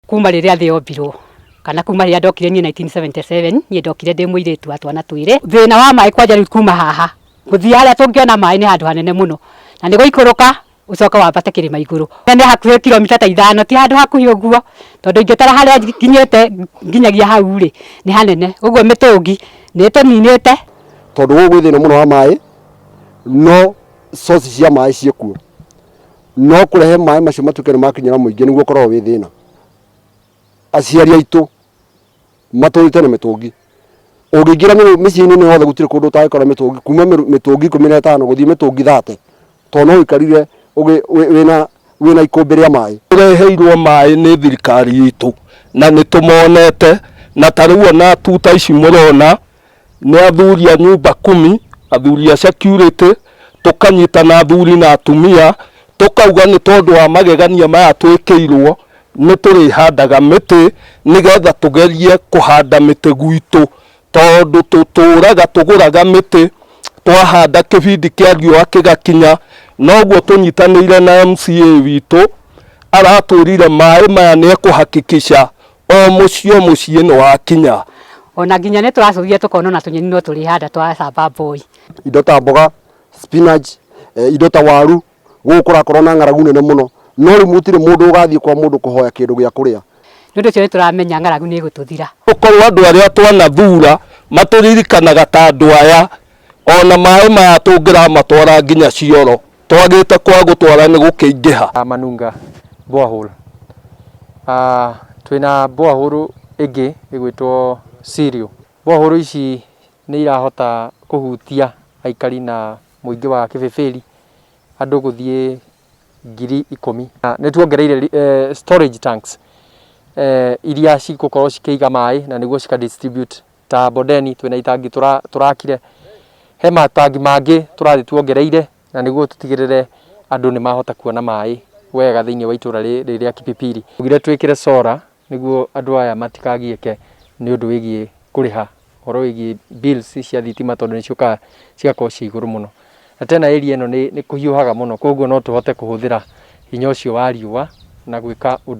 Kuma rĩrĩa thĩ yombirwo kana kuma rĩrĩa ndokire niĩ 1977, niĩ ndokire ndĩ mũirĩtu wa twana twĩrĩ. Thĩna wa maĩ kwanja rĩu kuma haha gũthiĩ harĩa tũngĩona maĩ nĩ handũ hanene mũno, na nĩ gũikũrũka ũcoke wambate kĩrĩma igũrũ. Nĩ hakuhĩ kilomita ta 5, ti handũ hakuhĩ ũguo, tondũ ingĩtara harĩa nginyĩte nginyagia hau rĩ, nĩ hanene. Ũguo mĩtũngi nĩ ĩtũninĩte. Tondũ gũkũ gwĩ thĩna mũno wa maĩ, no source cia maĩ ciĩkuo, no kũrehe maĩ macio matuĩke nĩ makinyĩra mũingĩ nĩguo ũkoragwo wĩ thĩna. Aciari aitũ matũrĩte na mĩtũngi, ũngĩingĩra mĩciĩ-inĩ yothe gũtirĩ kũndũ ũtangĩkora mĩtũngi, kuma mĩtũngi 15 gũthiĩ mĩtũngi 30, tondũ no ũikarire wĩna ikũmbĩ rĩa maĩ. Tũreheirwo maĩ nĩ thirikari itũ na nĩ tũmonete, na ta rĩu ona tuta ici mũrona nĩ athuri a nyumba kumi, athuri a security, tũkanyitana athuri na atumia, tũkauga nĩ tondũ wa magegania maya twĩkĩirwo, nĩ tũrĩhandaga mĩtĩ nĩgetha tũgerie kũhanda mĩtĩ gwitũ, tondũ tũtũraga tũgũraga mĩtĩ, twahanda kĩbindi kĩa riũa kĩgakinya. Noguo tũnyitanĩire na MCA witũ, aratwĩrire maĩ maya nĩ ekũhakikisha o mũciĩ o mũciĩ nĩ wakinya. Ona nginya nĩ tũracũthia tũkona ona tũnyeni no tũrĩhanda twa shamba boy. Indo ta mboga, spinach, indo ta waru, gũkũ kũrakorwo na ng'aragu nene mũno, no rĩu gũtirĩ mũndũ ũgathiĩ kwa mũndũ kũhoya kĩndũ gĩa kũrĩa. Nĩ ũndũ ũcio nĩ tũramenya ng'aragu nĩ ĩgũtũthira. Gũkorwo andũ arĩa twanathura matũririkanaga ta andũ aya, ona maĩ maya tũngĩramatwara nginya cioro, twagĩte kwa gũtwara nĩ gũkĩingĩha. Manunga borehole. Twĩna borehole ĩngĩ ĩgwĩtwo Sirio. Borehole ici nĩ irahota kũhutia aikari na mũingĩ wa Kĩbĩbĩri, andũ gũthiĩ 10,000. Nĩ tuongereire storage tanks iria cigũkorwo cikĩiga maĩ na nĩguo cika distribute ta Bondeni twĩna itangi tũrakire. He matangi mangĩ tũrathiĩ tuongereire na nĩguo tũtigĩrĩre andũ nĩ mahota kuona maĩ wega thĩinĩ wa itũra rĩrĩ rĩa Kipipiri. Tugire twĩkĩre solar nĩguo andũ aya matikagiĩke nĩ ũndũ wĩgiĩ kũrĩha ũhoro wĩgiĩ bills cia thitima, tondũ nĩ ciũkaga cigakorwo ciĩ igũrũ mũno. Na tena area ĩno nĩ kũhiũhaga mũno, koguo no tũhote kũhũthĩra hinya ũcio wa riũa na gwĩka ũndũ.